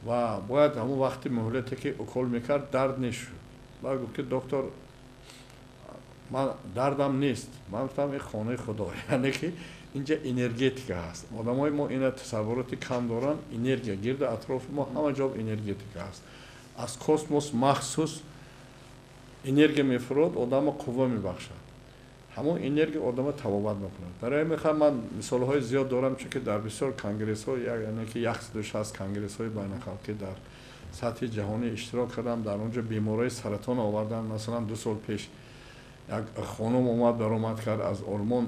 Ва бояд ҳамон вақти муҳлате ки укол мекард, дард нешуд. Баъд гуфт, ки доктор, ман дардам нест. Ман гуфтам, ин хонаи худо, яъне ки инҷа энергетика ҳаст. Одамои мо ина тасаввуроти кам доранд. Энергия гирди атрофи мо ҳама ҷо энергетика ҳаст. Аз космос махсус энергия мефурод, одамро қувва мебахшад. Ҳамон энергия одамро табобат мекунад. Барои ҳамин ман мисолҳои зиёд дорам, чунки дар бисёр конгрессҳо, яъне ки 160 конгрессҳои байналхалқӣ дар сатҳи ҷаҳонӣ иштирок кардам. Дар он ҷо беморои саратон овардам. Масалан, 2 сол пеш як хонум омад, баромад кард аз Олмон,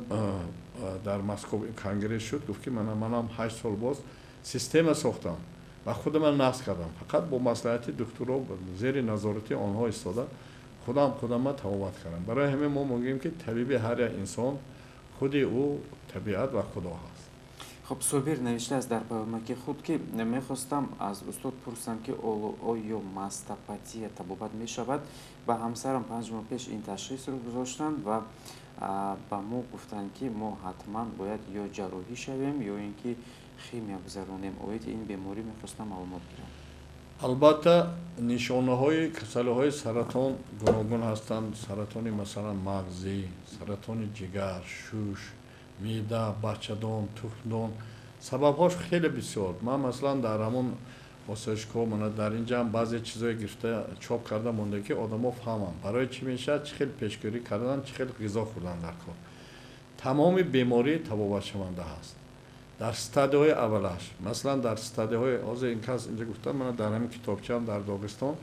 дар Москов конгресс шуд. Гуфт, ки манам 8 сол боз система сохтам ва худаман насб кардам. Фақат бо маслиҳати духтуро, зери назорати онҳо истода, худам худама табобат кардам. Барои ҳамин мо мегӯем, ки табиби ҳар як инсон худи ӯ, табиат ва худо ҳаст. Хуб, Собир навиштааст дар паёмаки худ, ки мехостам аз устод пурсам, ки оё мастопатия табобат мешавад? Ба ҳамсарам 5 моҳ пеш ин ташхисро гузоштанд ва ба мо гуфтанд, ки мо ҳатман бояд ё ҷарроҳӣ шавем, ё ин ки химия гузаронем. Оиди ин беморӣ мехостам маълумот гирам. Албатта, нишонаҳои касалиҳои саратон гуногун ҳастанд. Саратони, масалан, мағзӣ, саратони ҷигар, шуш, меъда, бачадон, тухмдон, сабабҳош хеле бисёр. Ман, масалан, дар ҳамон осоишгоҳ, мана дар инҷаам баъзе чизое гирифта, чоп карда монда, ки одамо фаҳманд, барои чӣ мешавад, чӣ хел пешгирӣ кардан, чӣ хел ғизо хӯрдан дар кор. Тамоми беморӣ табобатшаванда ҳаст дар стадияҳои аввалаш. Масалан, дар стадияҳои ҳозир ин кас инҷа гуфтам, мана дар ҳамин китобчаам, дар Доғистон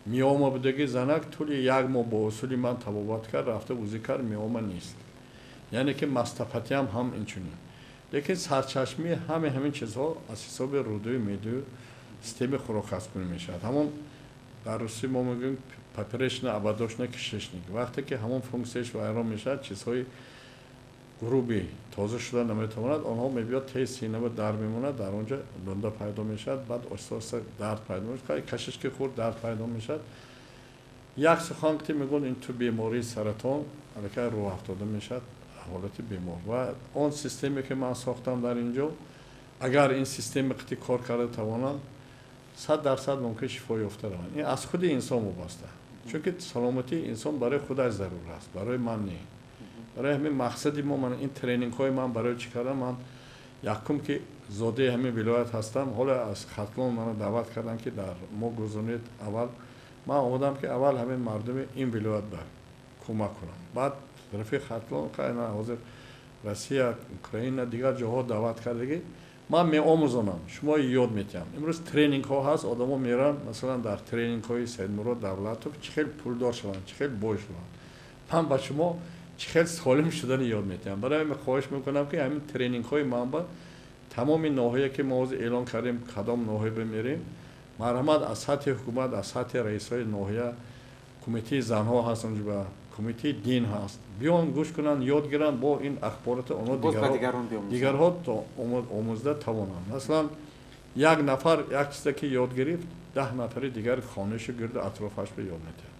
миома будагӣ занак тӯли як моҳ бо усули ман табобат кард, рафта УЗИ кард, миома нест. Яъне ки мастопатиям ҳам инчунин. Лекин сарчашмаи ҳамаи ҳамин чизҳо аз ҳисоби рӯдаю меъдаю системаи хӯрокҳазмкунӣ мешавад. Ҳамон дар русӣ мо мегӯем поперечно-ободочный кишечник. Вақте ки ҳамон функсияш вайрон мешавад, чизҳои грубый тоза шуда наметавонад, онҳо мебиёд, тез синаба дар мемонад, дар он ҷо лунда пайдо мешавад, баъд оҳиста оҳиста дард пайдо мешавад, кашиш ки хӯрд, дард пайдо мешавад. Як сухан ки мегӯянд, ин ту бемории саратон, аллакай рӯҳ афтода мешавад ҳолати бемор. Ва он системе ки ман сохтам дар ин ҷо, агар ин система қити кор карда тавонам, 100% мумкин шифо ёфта раванд. Ин аз худи инсон вобаста, чунки саломатии инсон барои худаш зарур аст, барои ман не. Барои ҳамин мақсади мо, ман ин тренингҳои ман барои чӣ кардам? Ман якум ки зодаи ҳамин вилоят ҳастам. Ҳоло аз Хатлон маро даъват карданд, ки дар мо гузонед. Аввал ман омадам, ки аввал ҳамин мардуми ин вилоят ба кӯмак кунам, баъд тарафи Хатлон. Ҳозир Россия, Украина, дигар ҷоҳо даъват кардагӣ. Ман меомӯзонам, шумо ёд метиҳам. Имрӯз тренингҳо ҳаст, одамо мераванд, масалан, дар тренингҳои Саидмурод Давлатов чӣ хел пулдор шаванд, чӣ хел бой шаванд. Ман ба шумо чӣ хел солим шудани ёд метиҳам. Барои ҳамин хоҳиш мекунам, ки ҳамин тренингҳои ман ба тамоми ноҳия, ки мо ҳозир эълон кардем, кадом ноҳия бимерем, марҳамат, аз сатҳи ҳукумат, аз сатҳи раисҳои ноҳия, кумитаи занҳо ҳаст онҷо, ба кумитаи дин ҳаст, биён, гӯш кунанд, ёд гиранд, бо ин ахбороти онҳо дигарҳо омӯзда тавонанд. Масалан, як нафар як чизе ки ёд гирифт, 10 нафари дигар хонашу гирду атрофаш ба ёд метиҳад.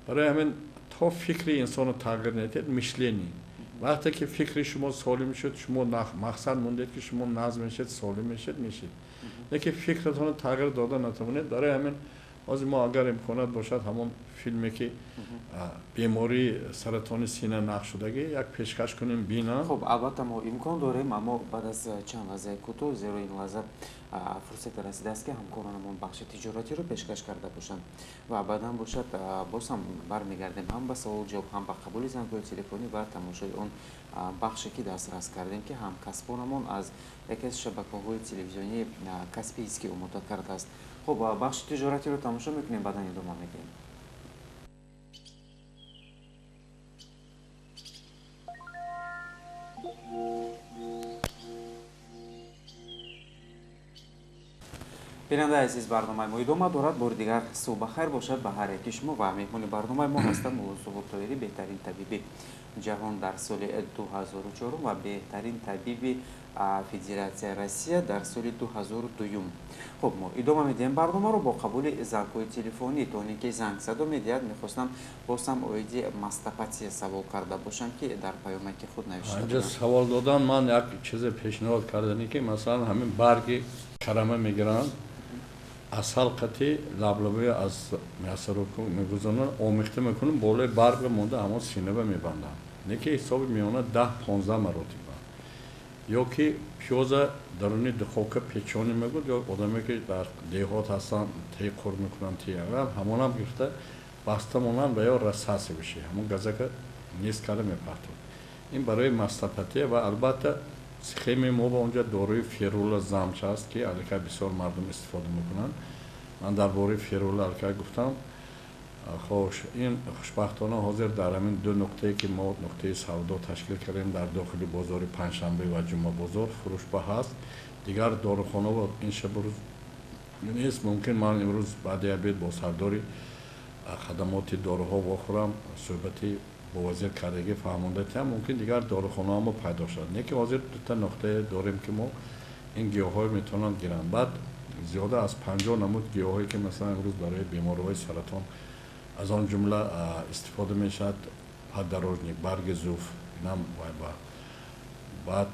Барои ҳамин то фикри инсоно тағйир надиҳед, мышление, вақте ки фикри шумо солим шуд, шумо мақсад мондед, ки шумо назм мешед, солим мешед. Лекин фикратонро тағйир дода натавонед. Барои ҳамин ҳозир мо, агар имконият бошад, ҳамон филме ки бемории саратони сина нақш шудагӣ, як пешкаш кунем, бинам. Хуб, албатта, мо имкон дорем, аммо баъд аз чанд лаҳзаи кӯтоҳ, зеро ин лаҳза фурсате расидааст, ки ҳамкоронамон бахши тиҷоратиро пешкаш карда бошанд ва баъдан бошад, боз ҳам бармегардем ҳам ба савол ҷавоб, ҳам ба қабули зангҳои телефонӣ ва тамошои он бахше, ки дастрас кардем, ки ҳамкасбонамон аз яке аз шабакаҳои телевизионии Каспийский омода кардааст. Хуб, бахши тиҷоратиро тамошо мекунем, баъдан идома медиҳем. Бинандаи азиз, барномаи мо идома дорад. Бори дигар субҳ бахайр бошад ба ҳар яки шумо ва меҳмони барномаи мо ҳастанд Мулло Суҳроб Тоҳирӣ, беҳтарин табиби ҷаҳон дар соли 2004 ва беҳтарин табиби Федератсияи Россия дар соли 2002. Хуб, мо идома медиҳем барномаро бо қабули зангҳои телефонӣ. То оне ки занг садо медиҳад, мехостам боз ҳам оиди мастопатия савол карда бошам, ки дар паёмаки худ навишта. Инҷа савол додан, ман як чизе пешниҳод кардане, ки масалан, ҳамин барги карама мегиранд. Асал қати лаблабои аз мясорубка мегузаронанд, омехта мекунанд, болои барг монда ҳамон синаба мебанданд. Не ки ҳисоби миёна 10-15 маротиба. Ё ки пиёза даруни духовка печони мегӯд, ё одаме ки дар деҳот ҳастанд, тей қур мекунанд, тей ҳамонам гирифта баста монанд ва ё рассаси биши, ҳамон газака нест карда мепартод. Ин барои мастопатия. Ва албатта схемаи мо ба онҷа доруи ферула замч аст, ки аллакай бисёр мардум истифода мекунанд. Ман дар бораи ферула аллакай гуфтам. Хош, ин хушбахтона ҳозир дар ҳамин ду нуқтае ки мо нуқтаи савдо ташкил кардем дар дохили бозори Панҷшанбе ва Ҷумъабозор фурӯшба ҳаст. Дигар дорухонаво ин шабу рӯз нест. Мумкин ман имрӯз баъди обед бо сардори хадамоти доруҳо вохӯрам, суҳбати бо вазир кардагӣ фаҳмонда тиҳам, мумкин дигар дорухонаҳамо пайдо шавад. Не ки ҳозир дута нуқтае дорем, ки мо ин гиёҳҳое метавонанд гиранд. Баъд зиёда аз 50 намуд гиёҳҳое ки масалан имрӯз барои бемориҳои саратон аз он ҷумла истифода мешавад, подорожник, барги зуф, инам вайба, баъд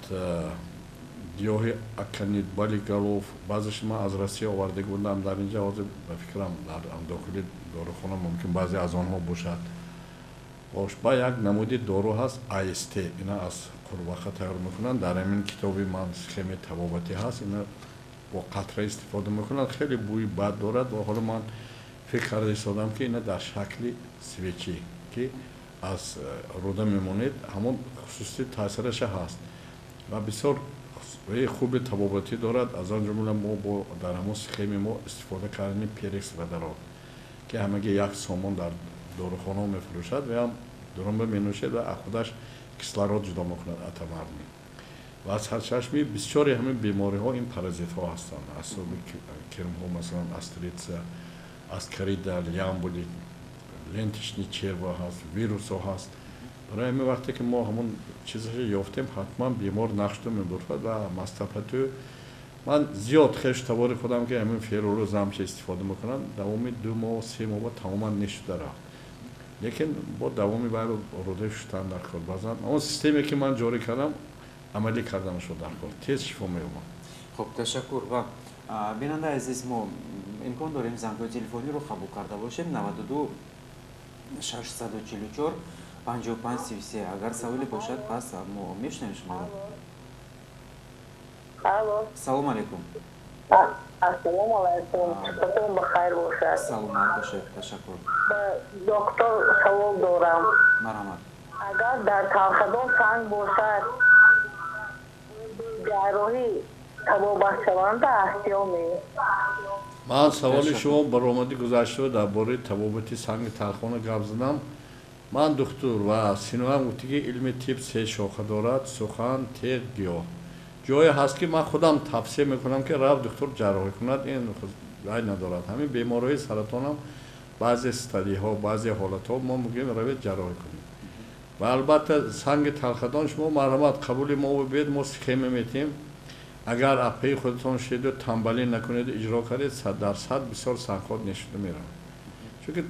гиёҳи аконит, болиголов, баъзеш ман аз Россия оварда будам дар инҷа, ҳозир ба фикрам дар дохили дорухона мумкин баъзе аз онҳо бошад. Бош, ба як намуди дору ҳаст, АСТ, ина аз қурбақа тайёр мекунанд. Дар ҳамин китоби ман схемаи табобатӣ ҳаст, ина бо қатра истифода мекунанд, хеле бӯи бад дорад. Ва ҳоло ман фикр карда истодам, ки ина дар шакли свечи ки аз рӯда мемонед, ҳамон хусуси таъсираша ҳаст ва бисёр хуби табобатӣ дорад. Аз он ҷумла мо бо дар ҳамон схеми мо истифода кардани перекись водород, ки ҳамаги 1 сомон дар дорухонаҳо мефурӯшад, ва ҳам дурумба менӯшед ва аз худаш кислород ҷудо мекунад атомарни. Ва аз сарчашми бисёри ҳамин бемориҳо ин паразитҳо ҳастанд, асоби кирмҳо, масалан острица, аскарида, лямбли, ленточный черва ҳаст, вирусҳо ҳаст. Барои ҳамин вақте ки мо ҳамон чизашо ёфтем, ҳатман бемор нақшто мебурфад. Ва мастопатию ман зиёд хешу табори худам ки ҳамин ферулу замча истифода мекунанд, давоми 2 моҳ, 3 моҳ тамоман нешуда рафт. Лекин бо давоми вай рӯдаи шустан дар кор, баъзан он системе ки ман ҷорӣ кардам, амалӣ карданашо дар кор, тез шифо меёбам. Хуб, ташаккур. Ва бинандаи азиз, мо имкон дорем зангҳои телефониро қабул карда бошем 92 644 55 33. Агар саволе бошад, пас мо мешунавем шуморо. Алло. Салом алейкум. Ассалому алайкум. Шумо бахайр бошад. Саломат бошед, ташаккур. Ба доктор савол дорам. Марҳамат. Агар дар талхадон санг бошад, ҷарроҳӣ табобатшаванда аст ё не? Ман саволи шумо баромадӣ гузашта дар бораи табобати санги талхона гап задам. Ман духтур ва синоам гуфти, ки илми тиб се шоха дорад: сухан, теғ, гиёҳ. Ҷое ҳаст, ки ман худам тавсия мекунам, ки рав духтур ҷарроҳӣ кунад, ин рай надорад. Ҳамин бемориҳои саратонам баъзе стадиҳо, баъзе ҳолатҳо мо мегӯем равед ҷарроҳӣ кунед. Ва албатта санги талхадон шумо марҳамат қабули мо бибиед, мо схема метиҳем. Агар апаи худатон шиду тамбалӣ накунеду иҷро кардед, 100% бисёр сангҳо нешуда меравад. Чунки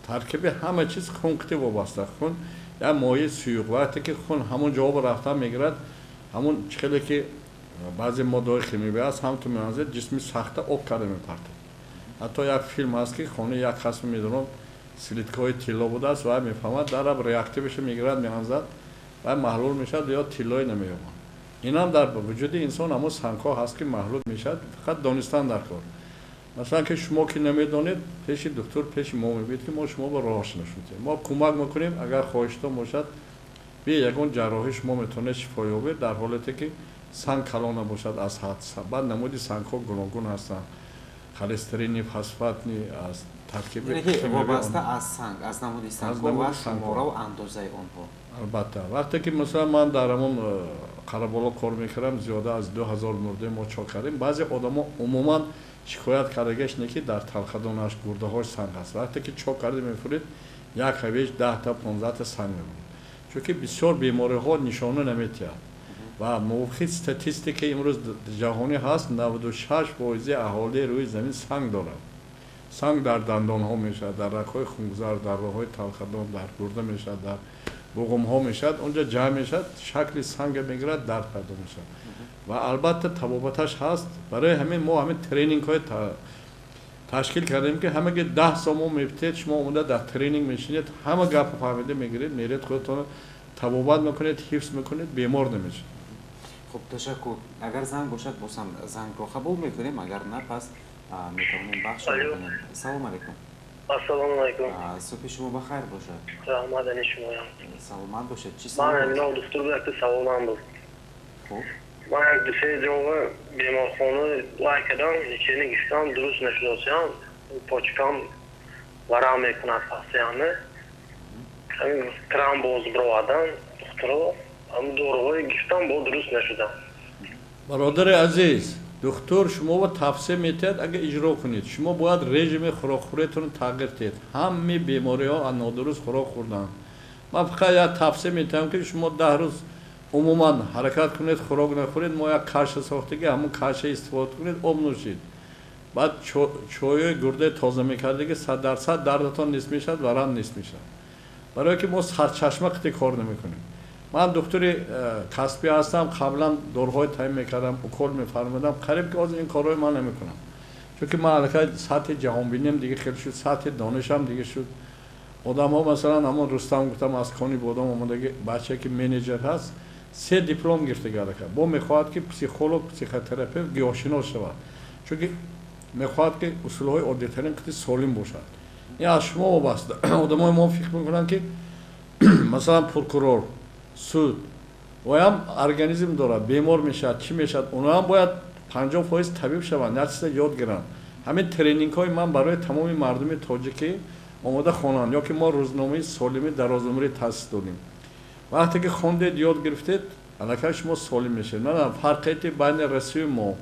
таркиби ҳама чиз хун қити вобаста. Хун як моеи суюқ, вақте ки хун ҳамон ҷавобо рафтан мегирад, ҳамон хеле ки баъзе моддаҳои химиявӣ аст, ҳамту меанзад, ҷисми сахта об карда мепартад. Ҳатто як филм ҳаст, ки хонаи як касби медонам слиткаҳои тилло будааст, ва мефаҳмад дараб реактивашо мегирад, меанзад ва маҳлул мешавад ё тиллое намеёбад. Инам дар вуҷуди инсон ҳамон сангҳо ҳаст, ки маҳлул мешавад, фақат донистан дар кор. Масалан ки шумо ки намедонед, пеши духтур, пеши мо мебиед, ки мо шумо ба роҳаш нишон медиҳем. Мо кӯмак мекунем, агар хоҳиштон бошад, бе ягон ҷарроҳӣ шумо метавонед шифо ёбед, дар ҳолате ки санг калон набошад аз ҳад. Баъд намуди сангҳо гуногун ҳастанд, холестерини, фосфатни, аз таркиби вобаста аз санг, аз намуди сангҳо ва шумораву андозаи онҳо. Албатта, вақте ки масалан ман дар ҳамон Қараболо кор мекардам, зиёда аз 2000 мурде мо чок кардем. Баъзе одамо умуман шикоят кардагаш не, ки дар талхадонаш, гурдаҳош санг ҳаст. Вақте ки чок карда мефуред, як ҳавеҷ 10та, 15та санг мемонад. Чунки бисёр бемориҳо нишона наметиҳад. Ва мувофиқи статистикаи имрӯз ҷаҳонӣ ҳаст, 96% аҳолии рӯи замин санг дорад. Санг дар дандонҳо мешавад, дар рагҳои хунгузар, дар роҳҳои талхадон, дар гурда мешавад, дар Буғумҳо мешавад, онҷа ҷамъ мешавад, шакли санга мегирад, дард пайдо мешавад. Ва албатта табобаташ ҳаст. Барои ҳамин мо ҳамин тренингҳои ташкил кардем, ки ҳамаги 10 сомон мепитед, шумо омода дар тренинг мешинед, ҳама гапро фаҳмида мегиред, меред, худатон табобат мекунед, ҳифз мекунед, бемор намешавед. Хуб, ташаккур. Агар занг бошад, боз ҳам зангро қабул мекунем, агар на, пас метавонем бахш кунем. Салом алейкум. Ассалому алайкум. Субҳи шумо ба хайр бошад. Раҳмат ани шумоям. Саломат бошед. Чӣ? Ман ҳамина духтур, якта саволам буд. Хуб. Ман як дусе ҷоға беморхона вай кардам, лечение гирифтам, дуруст нашудосиям, почкам варам мекунад постоянно. Ҳамин тромбоз бировардан духтуро, ҳамин доруҳое гирифтам, бо дуруст нашудам. Бародари азиз, духтур шуморо тавсия метиҳад, агар иҷро кунед. Шумо бояд режими хӯрокхӯриятонро тағйир диҳед. Ҳамаи бемориҳо аз нодуруст хӯрок хӯрдан. Ман фақат як тавсия метиҳам, ки шумо 10 рӯз умуман ҳаракат кунед, хӯрок нахӯред. Мо як каша сохтагӣ, ҳамон каша истифода кунед, об нӯшед, баъд чойи гурдаи тоза мекардагӣ, 100% дардатон нест мешавад, варам нест мешавад. Барое ки мо сарчашма қити кор намекунем. Ман духтури касбӣ ҳастам, қаблан доруҳои таъин мекардам, укол мефармудам. Қариб ки ҳозир ин корҳои ман намекунам, чунки ман аллакай сатҳи ҷаҳонбиниам дига хел шуд, сатҳи донишам дига шуд. Одамҳо, масалан, ҳамон Рустам гуфтам, аз Кони Бодом омадаги бачае, ки менеҷер ҳаст, се диплом гирифтага, аллакай бо мехоҳад, ки психолог, психотерапевт, гиёҳшинос шавад, чунки мехоҳад, ки усулҳои оддитарин қити солим бошад. Ин аз шумо вобаста. Одамои мо фикр мекунанд, ки масалан прокурор, суд оям организм дорад, бемор мешавад, чӣ мешавад. Оноам бояд 50% табиб шаванд, як чиза ёд гиранд. Ҳамин тренингҳои ман барои тамоми мардуми тоҷикӣ омода хонанд, ё ки мо рӯзномаи солимӣ дарозумрӣ таъсис додем. Вақте ки хондед, ёд гирифтед, аллакай шумо солим мешавед. Мана фарқияти байни Россияю мо.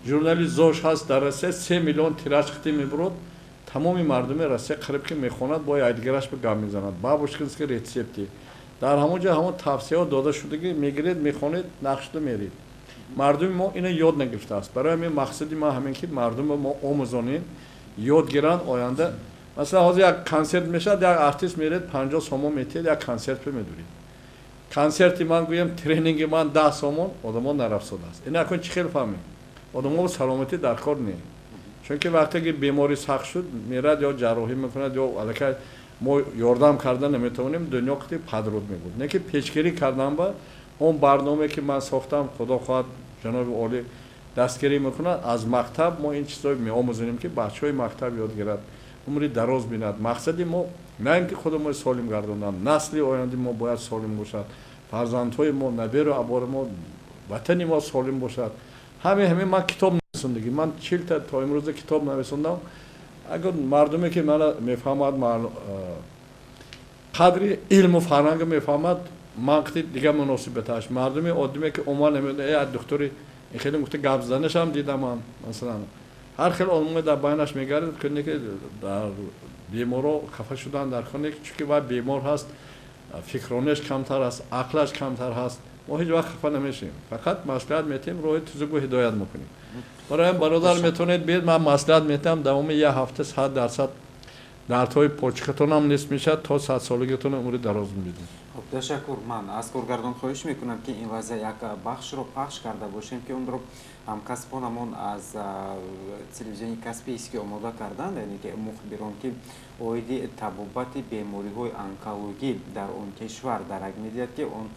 Журнали ЗОЖ ҳаст дар Россия, 3 миллион тираж қити мебурод. Тамоми мардуми Россия қариб ки мехонад, бо якдигараш ба гап мезанад. Бабушкинские рецепты, дар ҳамон ҷо ҳамон тавсияҳо дода шудагӣ, мегиред, мехонед, нақшда меред. Мардуми мо ина ёд нагирифтааст. Барои ҳамин мақсади ман ҳамин, ки мардуми мо омӯзонем, ёд гиранд. Оянда, масалан, ҳозир як консерт мешавад, як артист меред, 50 сомон метиҳед, як консерт медуред. Консерти ман, гӯем, тренинги ман 10 сомон, одамо нарафтодааст. Ин акун чӣ хел фаҳмем? Одамо саломатӣ дар кор не, чунки вақте ки беморӣ сахт шуд, мерад, ё ҷарроҳӣ мекунад, ё аллакай мо ёрдам карда наметавонем. Дунё қити падруд мебуд, не ки пешгирӣ кардан. Ба он барномае, ки ман сохтам, худо хоҳад, ҷаноби олӣ дастгирӣ мекунад, аз мактаб мо ин чизҳоро меомӯзонем, ки бачаҳои мактаб ёд гирад, умри дароз бинад. Мақсади мо на ин ки худамон солим гардонам, насли ояндаи мо бояд солим бошад, фарзандҳои мо, наберу абори мо, ватани мо солим бошад. Ҳамин ман китоб нависондагӣ, ман 40-та то имрӯза китоб нависондам. Агар мардуме, ки мана мефаҳмад, қадри илму фарҳанга мефаҳмад, ман қити дигар муносибаташ. Мардуми оддиме, ки умуман намедонад, э, духтури хеле гуфта гап занашам дидам ман. Масалан, ҳар хел одаме дар байнаш мегардад, куне ки дар беморо хафа шудан дар хоне, чунки вай бемор ҳаст, фикронеш камтар аст, ақлаш камтар ҳаст. Мо ҳеҷ вақт хафа намешавем, фақат маслиҳат метиҳем, роҳи тузугу ҳидоят мекунем. Барои ҳам, бародар, метавонед биед, ман маслиҳат метиҳам, давоми як ҳафта 100% дардҳои почкатонам нест мешавад, то садсолагитон умри дароз мебинед. Хуб, ташаккур. Ман аз коргардон хоҳиш мекунам, ки ин лаҳза як бахшро пахш карда бошем, ки онро ҳамкасбонамон аз телевизиони Каспийский омода карданд, яъне ки мухбирон, ки оиди табобати бемориҳои онкологӣ дар он кишвар дарак медиҳад, ки он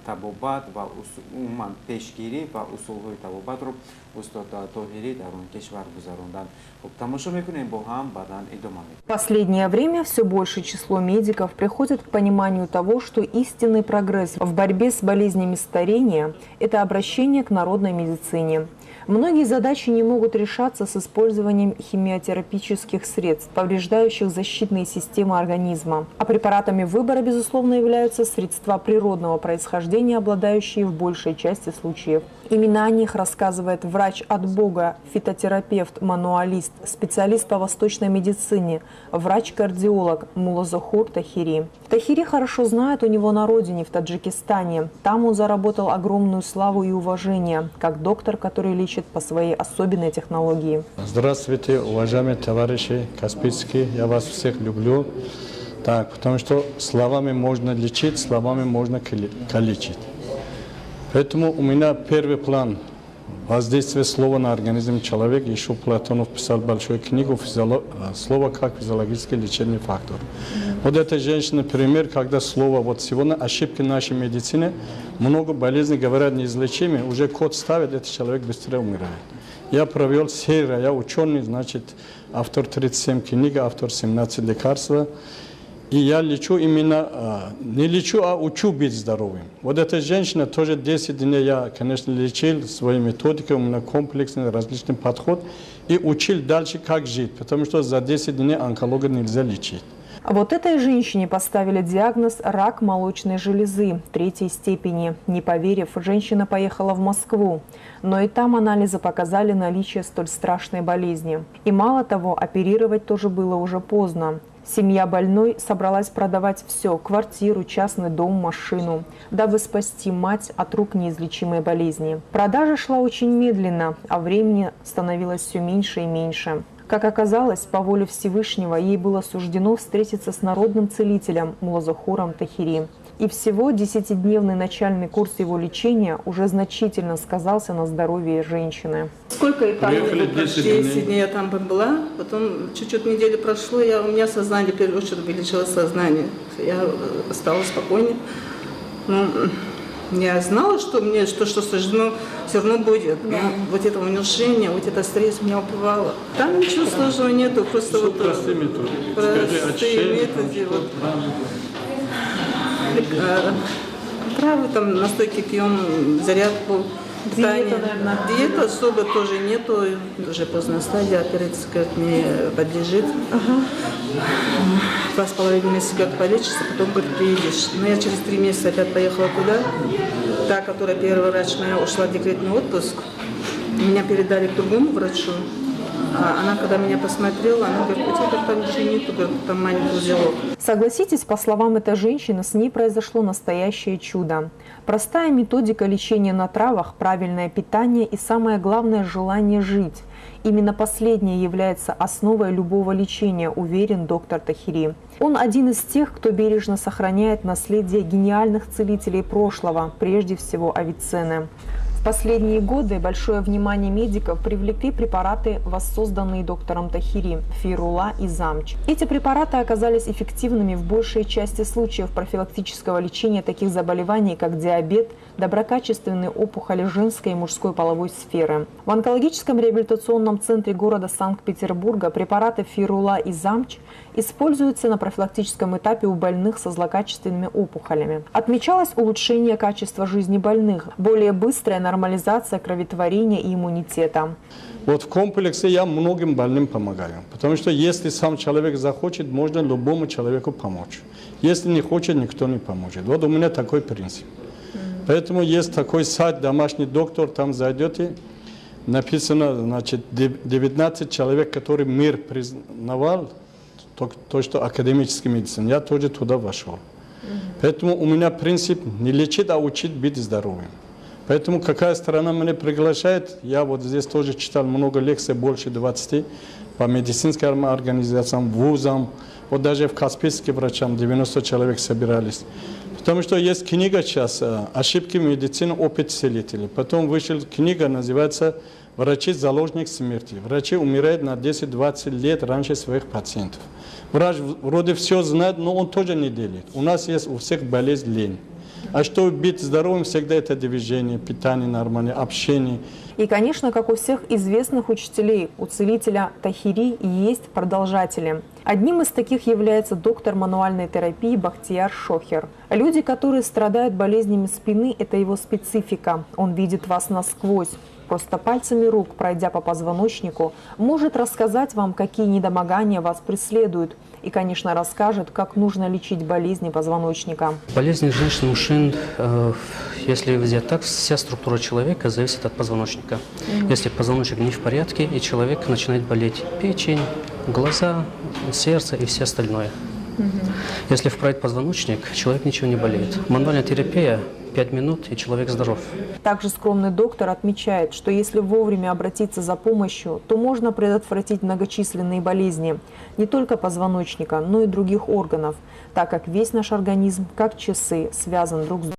табобат ва умуман пешгирӣ ва усулҳои табобатро устод Тоҳирӣ дар он кишвар гузаронданд. Хуб, тамошо мекунем бо ҳам, баъдан идома медиҳем. В последнее время все большее число медиков приходит к пониманию того, что истинный прогресс в борьбе с болезнями старения – это обращение к народной медицине. Многие задачи не могут решаться с использованием химиотерапических средств, повреждающих защитные системы организма. А препаратами выбора, безусловно, являются средства природного происхождения, обладающие в большей части случаев. Именно о них рассказывает врач от Бога, фитотерапевт, мануалист, специалист по восточной медицине, врач-кардиолог Муллозухур Тахири. Тахири хорошо знают у него на родине, в Таджикистане. Там он заработал огромную славу и уважение как доктор, который лечит по своей особенной технологии. Здравствуйте, уважаемые товарищи каспийские, я вас всех люблю. Так, потому что словами можно лечить, словами можно калечить. Поэтому у меня первый план – воздействие слова на организм человека. Еще Платонов писал большую книгу «Слово как физиологический лечебный фактор». Вот эта женщина пример, когда слово, вот сегодня ошибки нашей медицины, много болезней, говорят, неизлечимые, уже код ставит, этот человек быстрее умирает. Я провел серию, я ученый, значит, автор 37 книг, автор 17 лекарств. И я лечу именно, не лечу, а учу быть здоровым. Вот эта женщина тоже 10 дней я, конечно, лечил своей методикой, у меня комплексный различный подход, и учил дальше, как жить, потому что за 10 дней онкологию нельзя лечить. Вот этой женщине поставили диагноз «рак молочной железы третьей степени». Не поверив, женщина поехала в Москву. Но и там анализы показали наличие столь страшной болезни. И мало того, оперировать тоже было уже поздно. Семья больной собралась продавать все – квартиру, частный дом, машину, дабы спасти мать от рук неизлечимой болезни. Продажа шла очень медленно, а времени становилось все меньше и меньше. Как оказалось, по воле Всевышнего ей было суждено встретиться с народным целителем Муллозухуром Тахири. И всего 10-дневный начальный курс его лечения уже значительно сказался на здоровье женщины. Сколько этапов? 10 дней я там была, потом чуть-чуть неделю прошло, у меня сознание, в первую очередь, увеличилось сознание. Я стала спокойнее. Ну, я знала, что мне что суждено, все равно будет. Но вот это унижение, вот это стресс меня убивало. Там ничего сложного нету, просто вот простые методы. Простые методы. Вот. Травы там настойки пьем, зарядку. Диета, наверное. Диета особо тоже нету, уже поздняя стадия, операция, говорит, не подлежит. Ага. 2,5 месяца, говорит, полечишься, потом, говорит, приедешь. Но я через 3 месяца опять поехала туда. Та, которая первый врач моя, ушла в декретный отпуск, меня передали к другому врачу. А она, когда меня посмотрела, она говорит, у тебя там ничего нету, говорит, там маленький узелок. Согласитесь, по словам этой женщины, с ней произошло настоящее чудо. Простая методика лечения на травах, правильное питание и, самое главное, желание жить. Именно последнее является основой любого лечения, уверен доктор Тахири. Он один из тех, кто бережно сохраняет наследие гениальных целителей прошлого, прежде всего Авиценны. В последние годы большое внимание медиков привлекли препараты, воссозданные доктором Тахири – Фейрула и Замч. Эти препараты оказались эффективными в большей части случаев профилактического лечения таких заболеваний, как диабет, доброкачественные опухоли женской и мужской половой сферы. В онкологическом реабилитационном центре города Санкт-Петербурга препараты Фейрула и Замч используются на профилактическом этапе у больных со злокачественными опухолями. Отмечалось улучшение качества жизни больных, более быстрая нормализация кроветворения и иммунитета. Вот в комплексе я многим больным помогаю, потому что если сам человек захочет, можно любому человеку помочь. Если не хочет, никто не поможет. Вот у меня такой принцип. Поэтому есть такой сайт «Домашний доктор», там зайдете, написано, значит, 19 человек, которые мир признавал, то, что академическая медицина. Я тоже туда вошел. Поэтому у меня принцип не лечить, а учить быть здоровым. Поэтому какая страна меня приглашает, я вот здесь тоже читал много лекций, больше 20, по медицинским организациям, вузам, вот даже в Каспийске врачам 90 человек собирались. Потому что есть книга сейчас «Ошибки медицины, опыт целителей». Потом вышла книга, называется «Врачи – заложник смерти». Врачи умирают на 10-20 лет раньше своих пациентов. Врач вроде все знает, но он тоже не делает. У нас есть у всех болезнь лень. А чтобы быть здоровым, всегда это движение, питание нормальное, общение. И, конечно, как у всех известных учителей, у целителя Тахири есть продолжатели. Одним из таких является доктор мануальной терапии Бахтияр Шохер. Люди, которые страдают болезнями спины, это его специфика. Он видит вас насквозь. Просто пальцами рук, пройдя по позвоночнику, может рассказать вам, какие недомогания вас преследуют. И, конечно, расскажет, как нужно лечить болезни позвоночника. Болезни женщин, мужчин, если взять так, вся структура человека зависит от позвоночника. Если позвоночник не в порядке, и человек начинает болеть печень, глаза, сердце и все остальное. Если вправить позвоночник, человек ничего не болеет. Мануальная терапия, 5 минут, и человек здоров. Также скромный доктор отмечает, что если вовремя обратиться за помощью, то можно предотвратить многочисленные болезни не только позвоночника, но и других органов, так как весь наш организм, как часы, связан друг с